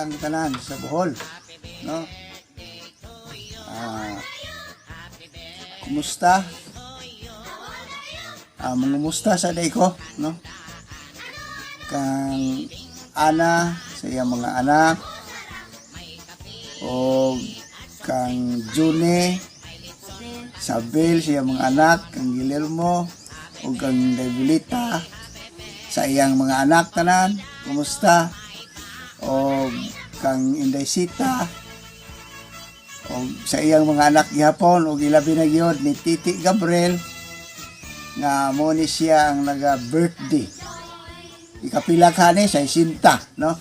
Kumusta ang tanan sa Bohol, no? Kumusta? Mangumusta sa day ko, no? Kang Ana sa iyang mga anak o kang June Sabel sa iyang mga anak, kang Guillermo o kang Debilita sa iyang mga anak tanan, kumusta? O kang Inday Sita o sa iyang mga anak gihapon, og ilabi na gyud ni Titi Gabriel nga mo ni siya ang naga birthday, ikapila ka ni sa isinta, no?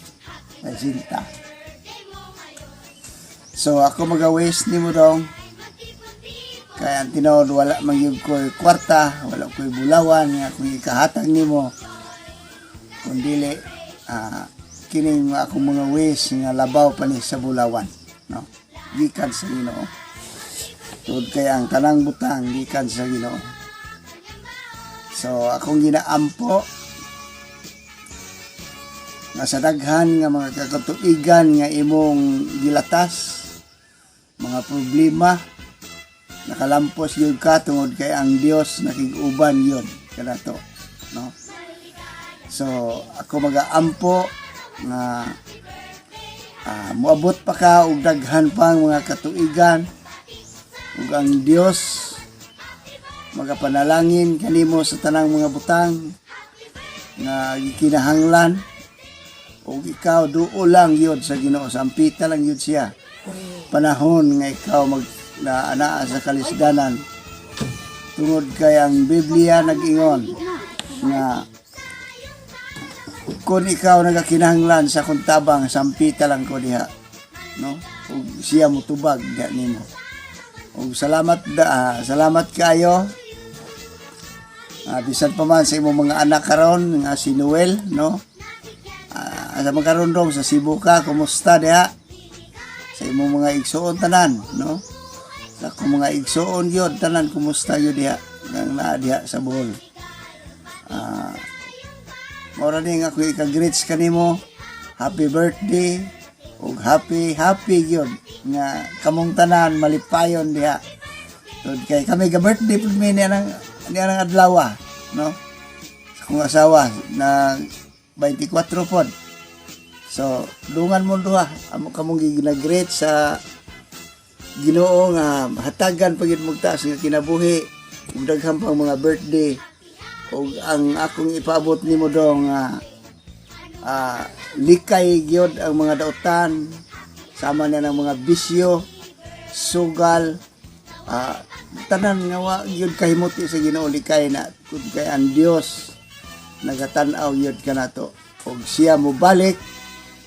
Sa isinta. So ako maga-wish nimo dong, kay ang tinuod wala man gyud ko'y kwarta, wala ko'y bulawan nga akong ikahatag nimo kun dili kining akong mga wish nga labaw pa ni sa bulawan, no? Gikan sa Ginoo, tungod kay ang tanang butang gikan sa Ginoo. So akong ginaampo nga sa daghan nga mga kakatuigan nga imong gilatas, mga problema, nakalampos gyud ka tungod kay ang Dios nakig-uban yun kanato, no? So ako magaampo nga moabot pa ka og daghan pang mga katuigan ug ang Dios magapanalangin kanimo sa tanang mga butang nga gikinahanglan, ug ikaw duol lang yun sa Ginoo, sampita lang yun siya panahon nga ikaw mag na anaa sa kalisdanan, tungod kay ang Biblia nag-ingon nga kung ikaw nagakinahanglan sa akong tabang, sampita lang ko diha, no? Ug siya motubag diha nimo. Ug salamat da, salamat kayo. Bisan pa man sa imong mga anak karon nga si Noel, no? Sa mga karon dong sa Cebu ka, kumusta diha? Sa imong mga igsuon tanan, no? Sa akong mga igsuon gyud tanan, kumusta gyud diha nang naa diha sa Bohol? Mao ra ni nga ako ika-greets kanimo. Happy birthday ug happy happy gyud nga kamong tanan malipayon diha. Tungod kay kami ga birthday pud mi niya ng adlaw, no? Sa akong asawa na 24 pod. So, dungan mo duha amo kamong gina-greet sa Ginoo nga hatagan pa gyud mong taas nga kinabuhi ug daghan pang mga birthday, ug ang akong ipaabot nimo dong nga likay gyud ang mga dautan sama na ng mga bisyo, sugal, tanan nga wa gyud kahimuti sa Ginoo, likay na kun kay ang Dios nagatan-aw gyud kanato ug siya mobalik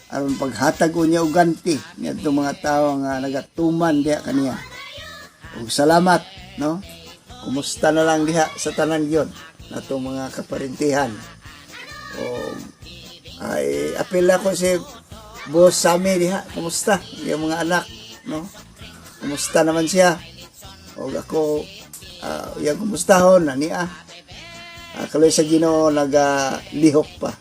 aron paghatag unya og ganti niadtong mga tawo nga nagatuman diha kaniya. Ug salamat, no? Kumusta na lang diha sa tanan gyud natong mga kaparintihan. O ay apil ako si Boss Sammy diha, kumusta yung mga anak, no? Kumusta naman siya? Og ako iyang kumustahon na niya. Kaloy sa Ginoo, nagalihok pa.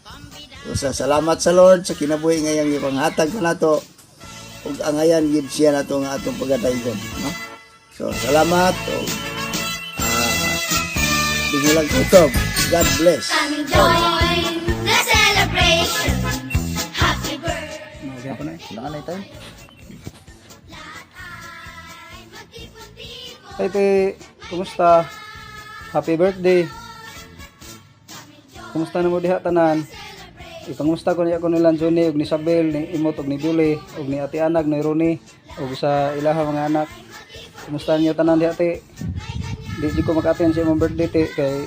So, sa salamat sa Lord sa kinabuhi nga iyang ipanghatag kanato ug angayan gid siya nato nga atong pagadaygon, no? So salamat ug dinhilang kutob. God bless. Come and join the celebration. Happy birthday. Okay pa na eh. Wala na tayo. Hey, te, kumusta? Happy birthday. Kumusta na mo diha tanan? Ipangusta ko niya ko nilang Johnny ug ni Isabel, ni Imot ug ni Billy, ug ni Ate Anag, ni Ronnie, ug sa ilaha mga anak. Kumusta niyo tanan diha, te? Di jud ko maka-attend sa imong birthday, te, kay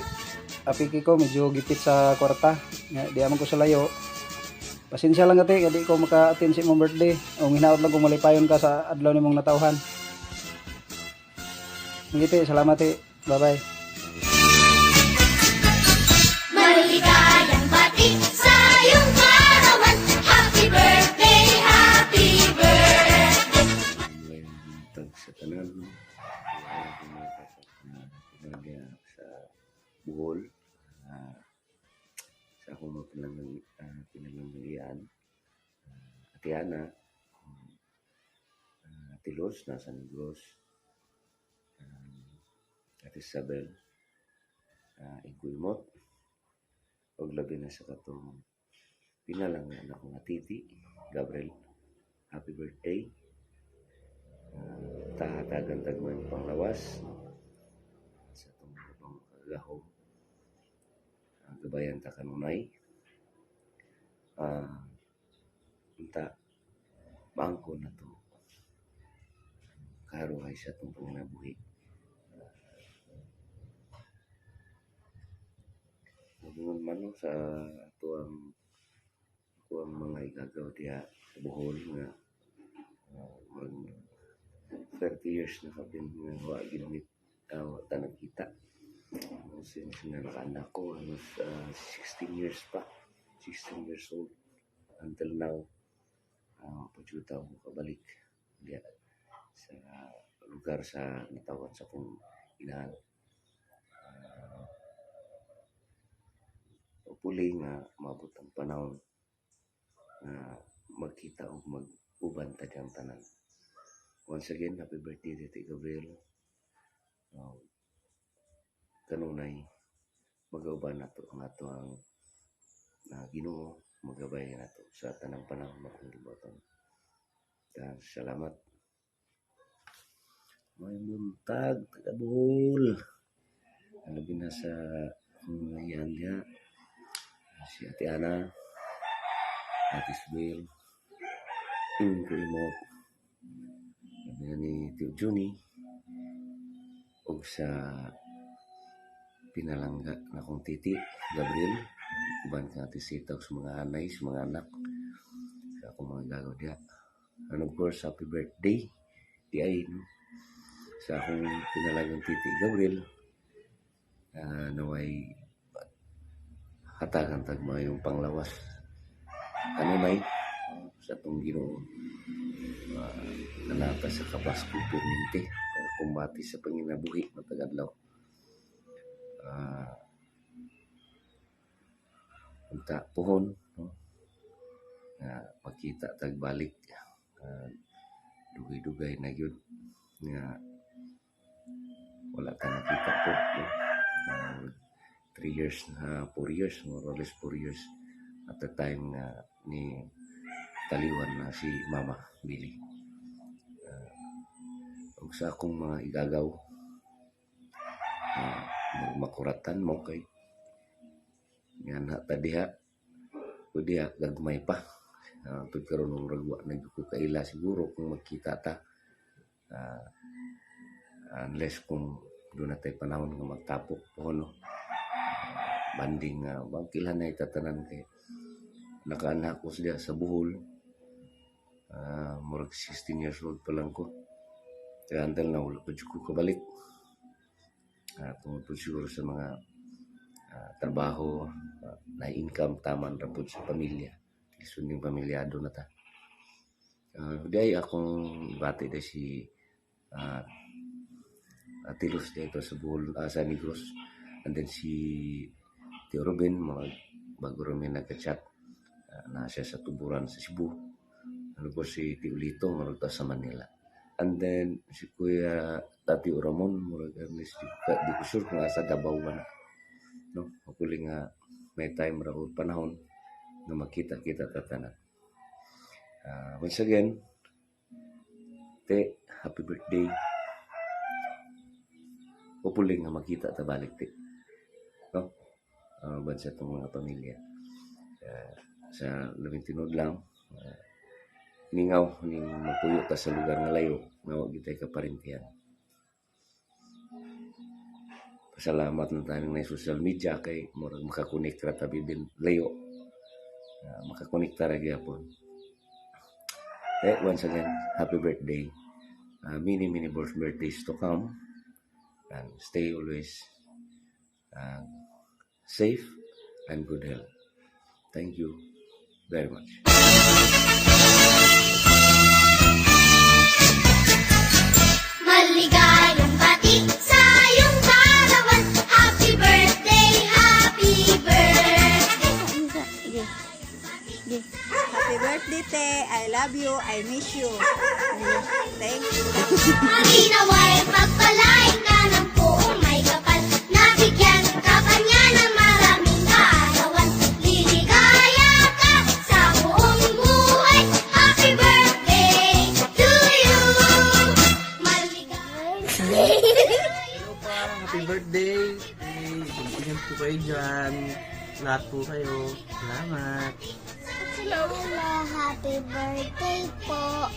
apiki ko medyo gipit sa kwarta. Nga di man ko sa layo. Pasensya lang, ate, kay di ko maka-attend sa imong birthday. Ug hinaot lang kung malipayon ka sa adlaw nimong natawhan. Sige, te, salamat, te. Bye-bye. Maligayang bati sa iyong kaarawan. Happy birthday, happy birthday. Buntag sa tanan. Mga sa Bohol, sa akong mga pinangangagian, Ate Ana, Ate Luz, nasa Negros, Ate Isabel, Ingkuimot, ug labi na sa katong pinalangga nako nga titi, Gabriel. Happy birthday. Tahatagan tag maayong panglawas, no? Sa atong mga kagahom. Gabayan ta kanunay. Unta maangkon nato kaharuhay sa atong panginabuhi. Muingon man, no, sa atoang mga igagaw diha sa Bohol nga murag 30 years na kapin nga wa gyud mi wa ta nagkita. Since nga nakaanak ko, I was 16 years pa, 16 years old until now, pa jud ko kabalik diha sa lugar sa natawhan sa akong inahan. Hopefully nga maabot ang panahon nga magkita og mag-uban ta diyang tanan. Once again, happy birthday, Titi Gabriel. Kanunay magauban nato ang atoang na Ginoo, magabay nato sa tanang panahon akong gibuhaton. Salamat. Maayong buntag, taga Bohol. Labi na sa akong mga iyahan diha. Si Ate Ana, Ate Isabel, Ingko Imot, labi na ni Tio Juni, ug sa pinalangga nakong titi, Gabriel, uban kang Ate Sita ug sa mga anay, sa mga anak, sa akong mga igagaw diha. And of course, happy birthday diay, no? Sa akong pinalanggang titi Gabriel, naway hatagan tag maayong panglawas kanunay sa atong Ginoo, naa ta sa kabaskog permente para kumbati sa panginabuhi matag adlaw. Unta puhon, no, nga magkita tag balik. Dugay-dugay na gyud nga wala ta nakita po, no? 3 years na, 4 years, more or less 4 years at the time nga ni taliwan na si Mama Billy. Ug sa akong mga igagaw, makuratan mo kay nga na ta diha o diha gagmay pa. Tud karon murag wa na gyud ko kaila siguro kung magkita ta. Unless kung duna tay panahon nga magtapok po, no? Banding nga bangkilan na itatanan kay nakaanha ko diha sa Bohol. Murag 16 years old pa lang ko. Kaya until now, wala pa jud ko kabalik. Tungod po siguro sa mga trabaho, na income taman ra pud sa pamilya. Lisod ning pamilyado na ta. Diay akong bati diay si Ate Luz dito sa Bohol, sa Negros. And then si Tio Ruben, mga bago rin may nagka-chat, na siya sa Tuburan sa Cebu. Ano po si Tio Lito, murag ta sa Manila. And then si Kuya Tati Ramon, murag unless di ko sure kung asa, Davao ba na. No, hopefully nga may time ra o panahon nga makita-kita ta tanan. Once again, te, happy birthday. Hopefully nga makita ta balik, te. No? Uban sa atong mga pamilya. Sa labing tinuod lang, ningaw ning mapuyo ta sa lugar nga layo nga wa gyud tay kaparintihan. Pasalamat na tayo na social media kay murag makakonek ra ta bibin layo. Makakonekta ra gyapon. Eh, once again, happy birthday. Many, many more birthdays to come. And stay always safe and good health. Thank you very much. Maligayang bati sa iyong kaarawan. Happy birthday, happy birthday. Sige. Sige. Happy birthday, te. I love you. I miss you. Thank you. Harinaway, pagpalain ka ng poong may kapal, nabigyan ka pa niya ng maraming kaarawan. Liligaya ka sa buong buhay. Happy birthday to you. Maligaya. Hello pa, happy birthday! Eh, ingat po kayo dyan. Lahat po kayo. Salamat. Hello, happy birthday po.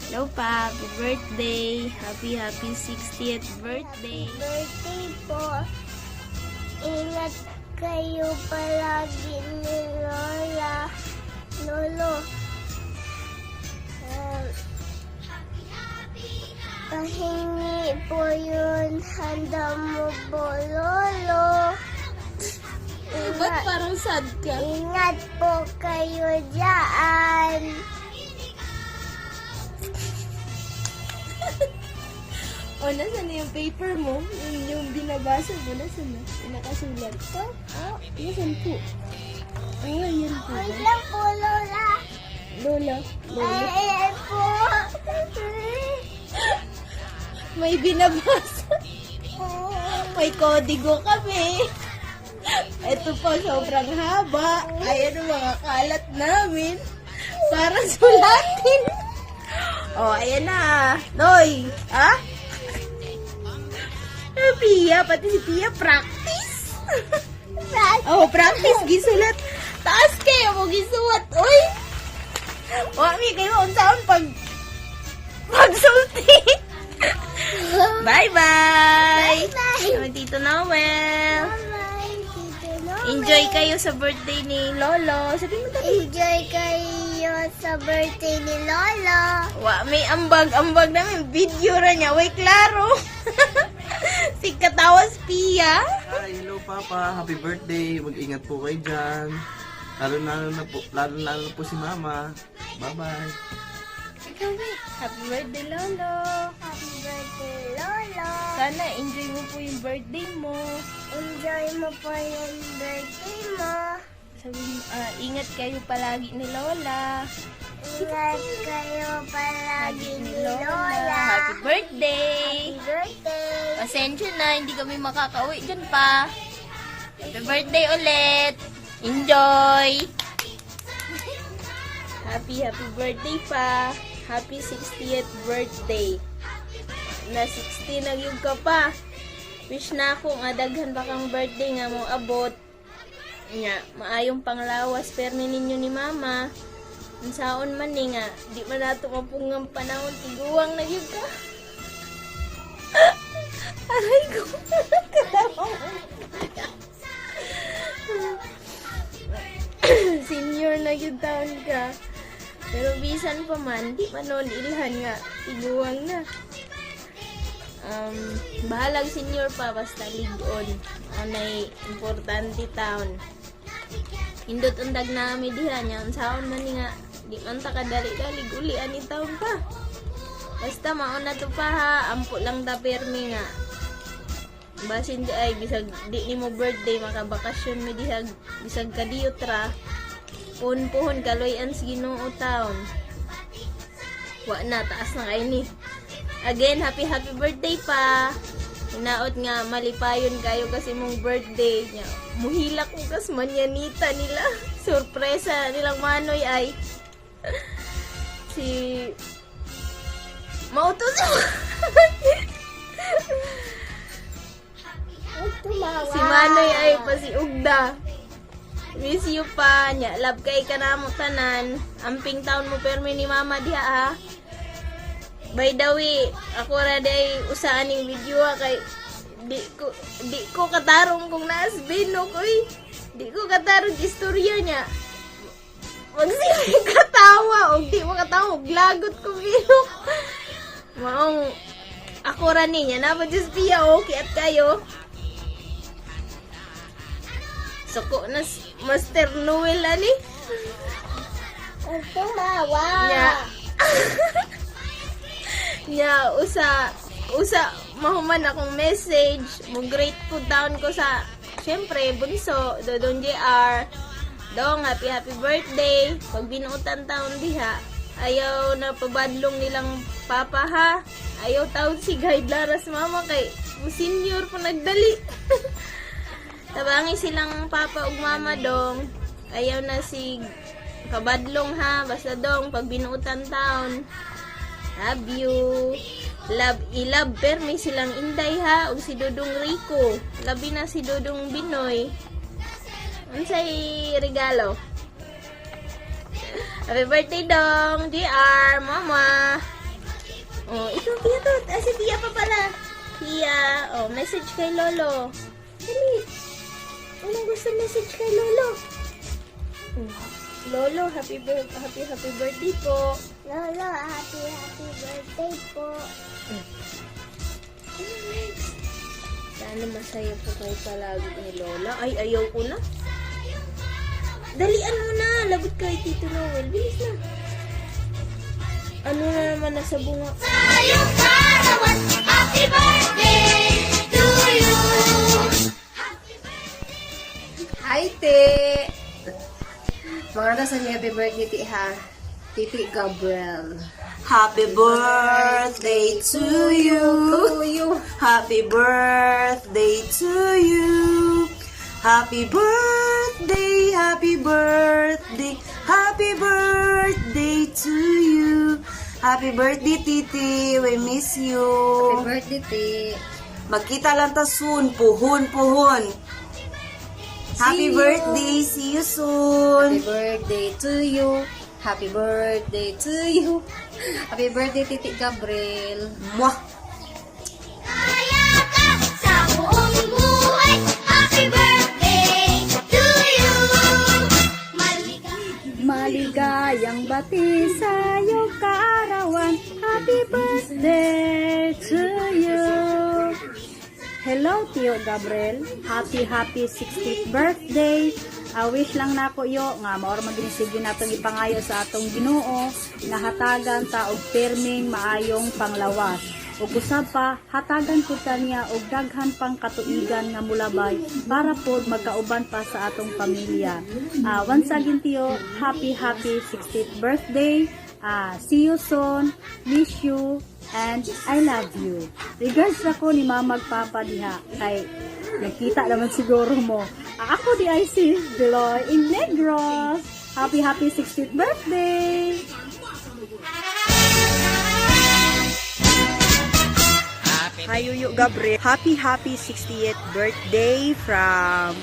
Hello pa, happy birthday. Happy, happy 60th birthday. Birthday po. Ingat kayo palagi ni Lola. Lolo. Pahingi po yun. Handa mo po, Lolo. Ba't parang sad ka? Ingat po kayo dyan. O, nasaan na yung paper mo? Yung binabasa mo, nasaan na? Yung nakasulat ko? Oh, nasaan po? Ah, yan po. Wait lang po, Lola. Lola, Lola. Ay, ay po. May binabasa. May kodigo kami. Ito po, sobrang haba. Ayan ang mga kalat namin. Para sulatin. Oh, ayan na. Noy, ha? Ah, Pia, pati si Pia, practice. Oh, practice, gisulat. Taas kayo mo gisulat, oy. Wa mi kayo unsaon pag pagsulti. Bye-bye. Bye-bye. Tito Noel. Bye, Tito Noel. Enjoy kayo sa birthday ni Lolo. Sabi mo tayo. Enjoy kayo sa birthday ni Lolo. Wa, may ambag-ambag namin. Video ra niya. Way, klaro. Si Katawas Pia. Hi, hello Papa. Happy birthday. Mag-ingat po kayo dyan. Lalo-lalo na po si Mama. Bye-bye. Happy birthday, Lolo. Happy birthday, Lolo. Sana enjoy mo po yung birthday mo. Enjoy mo po yung birthday mo. Sabi mo, ah, ingat kayo palagi ni Lola. Ingat kayo palagi ni Lola. Happy birthday! Happy birthday. Pasensya na, hindi kami makakauwi dyan pa. Happy birthday ulit! Enjoy! Happy, happy birthday pa! Happy 60th birthday! Na 60 na gyud ka pa. Wish na ako nga daghan pa kang birthday nga mo abot. Nya, maayong panglawas permi ninyo ni mama. Unsaon man ni nga, di man nato mapungang panahon tiguang na gyud ka. Aray ko. Senior na gyud taon ka. Pero bisan pa man, di pa noon ilhan nga. Tiguang na. Bahalag senior pa, basta ligon. Anay, importante taon. Hindot undag nami diha niya. Unsaon man ni nga, di man ta kadali-dali uli ani taon pa. Basta mauna to pa ha, ampo lang ta pirmi nga. Basin di ay bisag di nimo birthday makabakasyon mi diha bisag kadiyot ra. Puhon-puhon kaloy-an sa Ginoo taon. Wa na taas na kay ni. Again, happy happy birthday pa. Hinaot nga malipayon kayo kasi mong birthday niya. Muhilak ko kas manyanita nila. Sorpresa nilang manoy ay. Si Mautos. Huwag tumawa. Si Manoy ay pa si Ugda. Miss you pa. Nya, love kay ka na mo tanan. Amping taon mo permi ni Mama diha ha. By the way, ako ra day usaan ning video ha, kay di ko katarong kung naas binok oy. Di ko katarong istorya niya. Magsige katawa og di mo katawa og lagot ko binok. Maong ako ra niya na ba Diyos piya okay at kayo. Suko na Master Noel ani. Huwag tumawa. Nya. Nya usa usa mahuman akong message. Mo grateful down ko sa syempre bunso Dodong JR. Dong, happy happy birthday. Pag binuotan taon diha. Ayaw na pabadlong nilang papa ha. Ayaw taon si Guide Laras mama kay mo senior pa nagdali. Tabangi silang papa ug mama dong. Ayaw na si kabadlong ha. Basta dong pag binuutan taon. Love you. Love, i-love per may silang Inday ha ug si Dudong Rico. Labi na si Dudong Binoy. Unsay regalo? Happy birthday dong, JR, Mama. Oh, ikaw Pia to. Ah, si Pia pa pala. Pia, oh, message kay Lolo. Dali. Anong gusto message kay Lolo? Oh, Lolo, happy happy birthday po. Lolo, happy happy birthday po. Ano next? Sana masaya po kayo palagi ni Lola. Ay, ayaw ko na. Dalian mo na. Lagot kay Tito Noel. Bilis na. Ano na naman nasa bunga? Sa'yong kaarawan, happy birthday to you. Hi, te! Mga nasa niya, happy birthday, ti, ha? Titi Gabriel. Happy birthday to you. To you. Happy birthday to you. Happy birthday, happy birthday, happy birthday to you. Happy birthday, Titi. We miss you. Happy birthday, ti. Magkita lang ta soon. Puhon, puhon. Happy See you. birthday. See you soon. Happy birthday to you. Happy birthday to you. Happy birthday, Titi Gabriel. Mwah. Kaya ka sa buong buhay, happy birthday to you. Maligayang Maligayang bati sa'yo kaarawan. Happy birthday to you. Hello, Tio Gabriel. Happy, happy 60th birthday. I wish lang nako yo nga maor maginisige natong ipangayo sa atong Ginoo nga hatagan ta og pirming maayong panglawas. Ug usab pa hatagan pud ta niya og daghan pang katuigan nga mulabay para pod magkauban pa sa atong pamilya. Once again, Tio, happy happy 60th birthday. See you soon. Miss you and I love you. Regards ako ni Mama Papa diha kay nagkita naman siguro mo. Ako di ay si Deloy in Negros. Happy happy 60th birthday! Hi, Yuyu Gabriel. Happy, happy 60th birthday from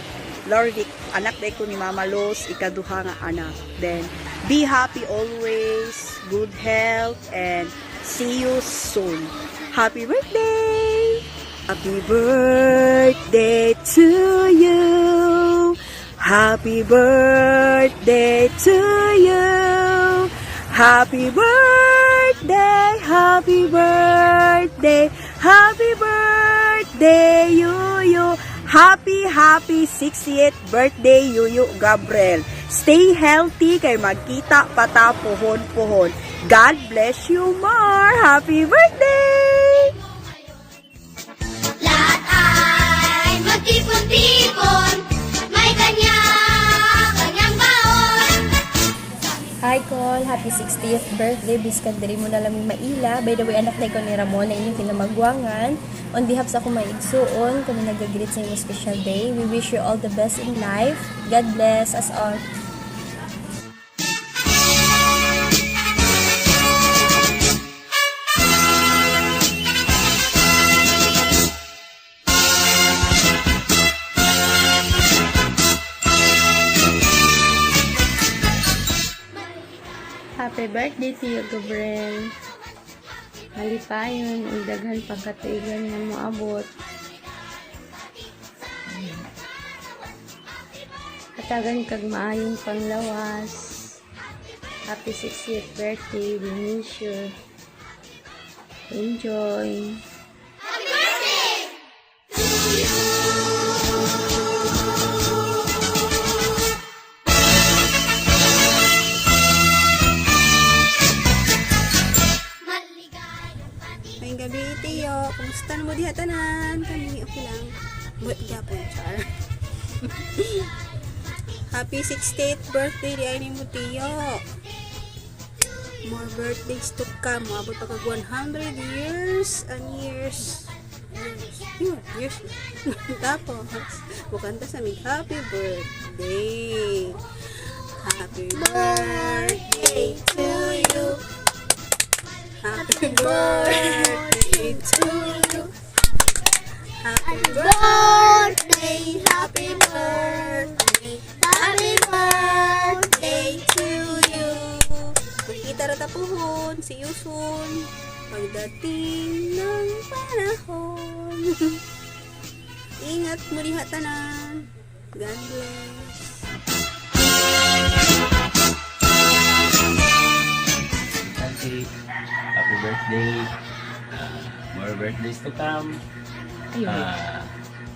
Lorvic. Anak day ko ni Mama Los, ikaduha nga anak. Then, be happy always, good health, and see you soon. Happy birthday! Happy birthday to you. Happy birthday to you. Happy birthday, happy birthday, happy birthday, Yuyu. Happy, happy 60th birthday, Yuyu Gabriel. Stay healthy kay magkita pata puhon-puhon. God bless you more. Happy birthday! Lahat ay magtipon-tipon, may kanya-kanyang baon. Hi, Col! Happy 60th birthday! Biskan diri mo na laming maila. By the way, anak na ikaw ni Ramon na inyong kinamagwangan. On behalf sa akong mga igsuon, kami nag-greet sa inyong special day. We wish you all the best in life. God bless us all. Happy birthday Tio Gabriel. Malipayon ug daghan pang katuigan nga moabot. Hatagan kag maayong panglawas. Happy 60th birthday. We miss you. Enjoy. Happy birthday to you. Maligayang bati. Ngayong gabi, Tiyo. Kumusta na mo diha tanan? Kami okay lang. Buhat gyapon, char. Happy 68th birthday di ay nimo, Tiyo. More birthdays to come. Moabot pa kag 100 years and years. Years. Yun, years. Tapos, mukanta sa mig happy birthday. Happy birthday to you. Happy birthday to you. Happy birthday, happy birthday, happy birthday to you. Magkita ra ta puhon. See you soon. Pagdating ng panahon. Ingat mo diha tanan. God bless. Nancy, happy birthday. More birthdays to come.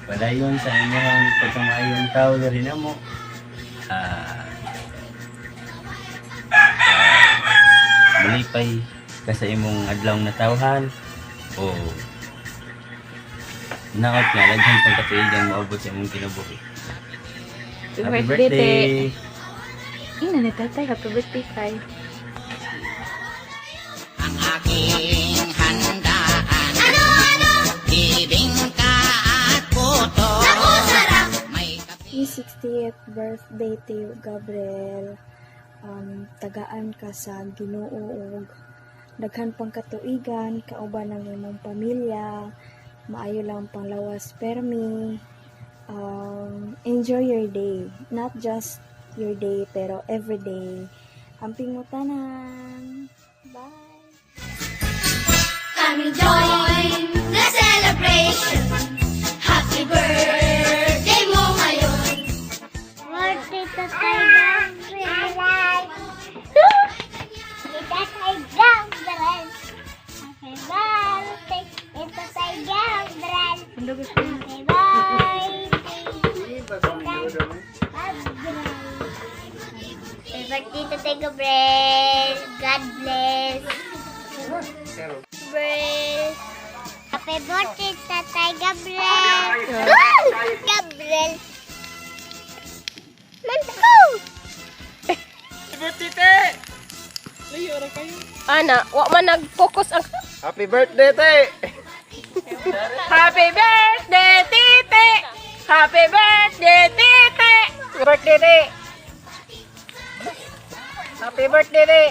Padayon sa inyong pagkamayong tao na rin mo. Malipay ka sa imong adlaw na tawhan o naot nga daghan pang katuigan moabot sa imong kinabuhi. Happy birthday! Ina ni tatay, happy birthday kay. Ang aking handaan. Ano, ano? Bibingka at puto. Naku, sarap! May Happy 60th birthday to you, Gabriel. Tagaan ka sa Ginoo ug daghan pang katuigan kauban ang imong pamilya. Maayo lang panglawas permi. Enjoy your day. Not just your day pero every day. Amping mo tanan. Bye. Come and join the celebration. Happy birthday mo ngayon. Birthday, Tatay Gabriel. Tatay Gabriel. Happy birthday, Tatay Gabriel. Happy birthday, Gabriel. Happy birthday, Tatay Gabriel. God bless. Gabriel. Happy birthday, Tatay Gabriel. Gabriel. Manto! Ana, wa man nag-focus ang Happy birthday, te! Happy birthday, Tite! Happy birthday, Tite! Birthday, te! Happy birthday, te!